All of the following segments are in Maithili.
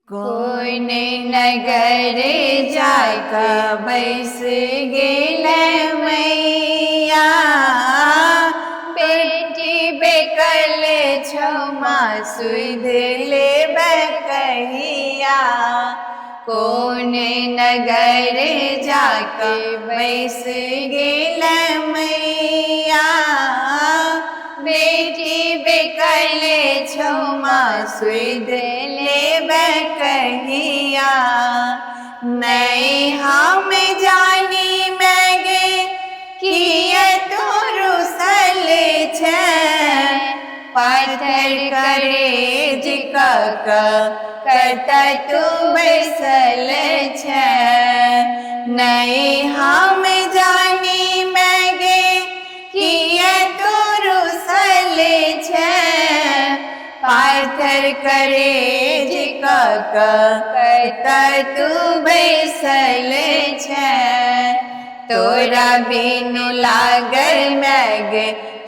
कोन नगर जाके बैस गेल मैया, बेटी बेकल छमा सुध लेबै कहिया। कोन नगर जाके बैस गेल मैया, बेटी बेकल छमा सुध लेबै कहिया। नहीं हम जानी मैगे किए तू रुसल छै, पाथर करेज कत तू बैसल छै। नहीं हम जानी मैगे किए तू रुसल छै, पाथर करेज कत तू बैसल छै। तोरा बिनु लागल मैग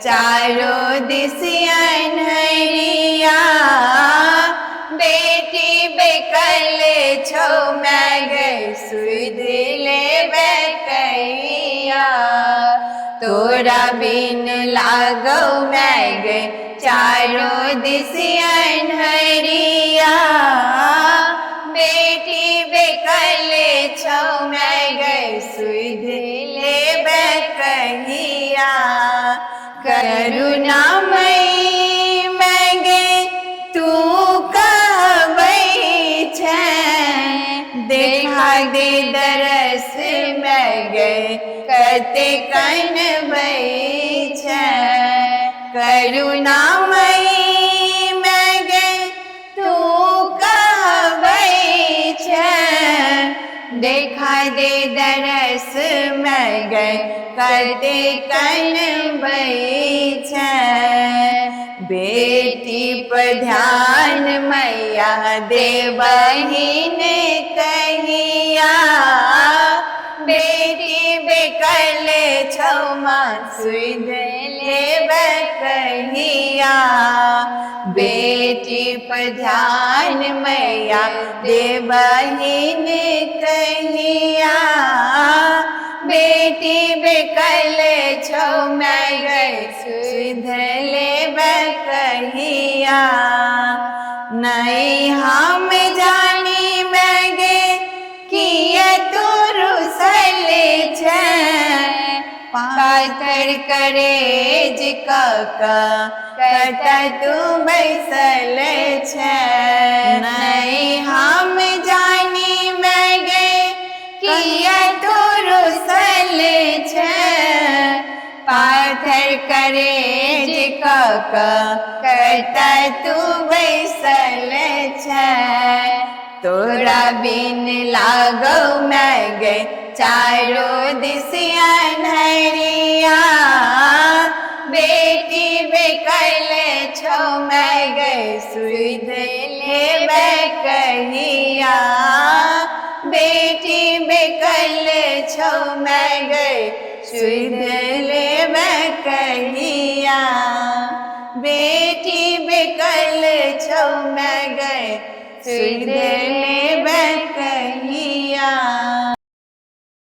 चारो दिस अन्हरिया, बेटी बेकल छौ मैग सुध लेबै कहिया। तोरा बिनु लागौ मैग चारो दिस अन्हरिया, बेटी बेकल छौ मैग सुध लेबै कहिया। करुणामयी मैगे तू कहबै छै, देखा दे दरस मैगे कते कनबै छै। करुणामयी मैगे तू कहबै छै, देखा दे दरस मैगे कते कनबै छै। बेटी पर ध्यान मैया देबहिन कहिया, बेटी बेकल छौ माँ सुध लेबै कहिया। बेटी पर ध्यान मैया देबहिन कहिया, बेटी बेकल छौ मैं सुध लेबै कहिया। नहीं हम जानी मैगे किए तू रुसल छै, पाथर करेज कत तू बैसल छै। नहीं हम जानी मैगे किए तू रुसल छै, पाथर करेज कत तू बैसल छै। तोरा बिन लागौ मैगे चारो दिस अन्हरिया, बेटी बेकल छौ मैगे सुध लेबै कहिया। बेटी बेकल छौ मैगे सुध लेबै कहिया। बेटी बेकल छौ मैगे सुध